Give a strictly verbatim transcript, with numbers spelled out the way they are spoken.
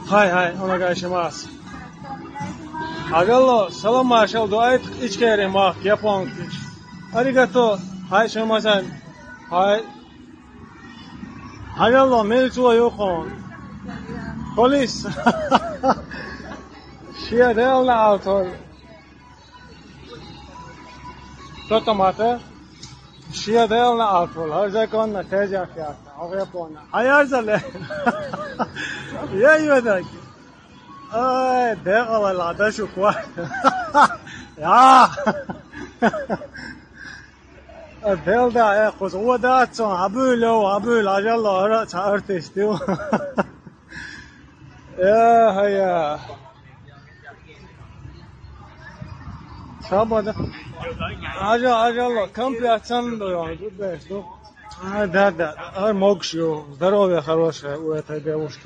はいはい、お願いします。Agallo, salom maršal, duaitk ičkēri māk, Japānkič. Arigato, hai šoimazan. Hai. Agallo, milcu jukon. Polis. Šie dēlna autor. Totamate. Šie dēlna autor. Har zakonna tezjak jaka. Har Japāna. Hajar zale. Ja, jvedagi. Aj, degala la da šukva. Ja. Belda, e, kuz o da tson, abul o, abul, ajallo, ara, ça artist, jo. Ja, ha, ja. Sabada. Aja, ajallo, komplja can do, jo, budeš, do. A, da, da, da, a, moguće, jo, здоровье хорошее у этой девушки.